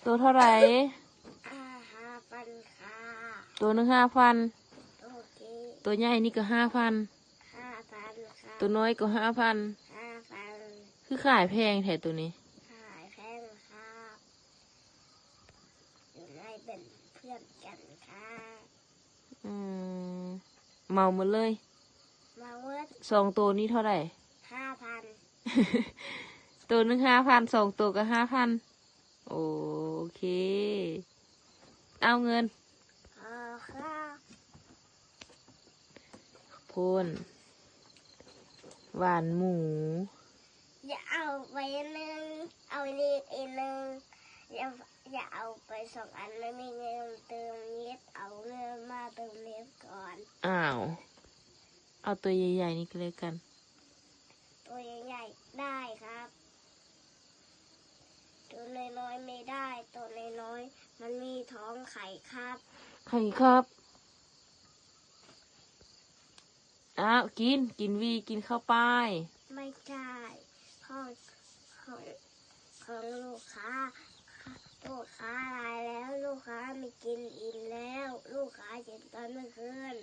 ໂຕເທົ່າໃດ? ອ່າ ຫ້າພັນຄ່າ. ໂຕໜຶ່ງຫ້າພັນ. ໂອເຄ. ໂຕໃຫຍ່ນີ້ກໍຫ້າພັນ. ຫ້າພັນຄ່າ. ໂຕນ້ອຍກໍຫ້າພັນ. ຫ້າພັນ. ຄືຂາຍແພງແທ້ໂຕນີ້? ຂາຍແພງຄ່າ. ຢູ່ໃນເປັນເພື່ອນກັນຄ່າ. ອືມ ເໝົາໝົດເລີຍ? ເໝົາໝົດ. ສອງໂຕນີ້ເທົ່າໃດ? ຫ້າພັນ. ໂຕໜຶ່ງຫ້າພັນ ສອງໂຕກໍຫ້າພັນ. ໂອເຄ ເອົາເງິນ. ເອົາຄ່າ. ໂພນ ຫວ່ານໝູ. ຢ່າເອົາໄປອັນໜຶ່ງ ເອົານີ້ອີກໜຶ່ງ. ຢ່າ ຢ່າເອົາໄປສອງອັນ ມັນມີເງິນເຕີມເນັດ ເອົາເງິນມາເຕີມເນັດກ່ອນ. ອ້າວ ເອົາຕົວໃຫຍ່ໆນີ້ກໍແລ້ວກັນ. ຕົວໃຫຍ່ໆໄດ້ຄັບ. ຕົວນ້ອຍໆໄມ່ໄດ້ ຕົວນ້ອຍໆມັນມີທ້ອງໄຂ່ຄັບ. ໄຂ່ຄັບ. ອ້າວ ກິນ ກິນຫວີ ກິນເຂົ້າໄປ. ໄມ່ໃຊ່ ຂອງ ຂອງ ຂອງລູກຄ້າ. ລູກຄ້າຫຼາຍແລ້ວ ລູກຄ້າໄມ່ກິນ ອີ່ມແລ້ວ. ລູກຄ້າກິນຕອນມື້ຄືນ.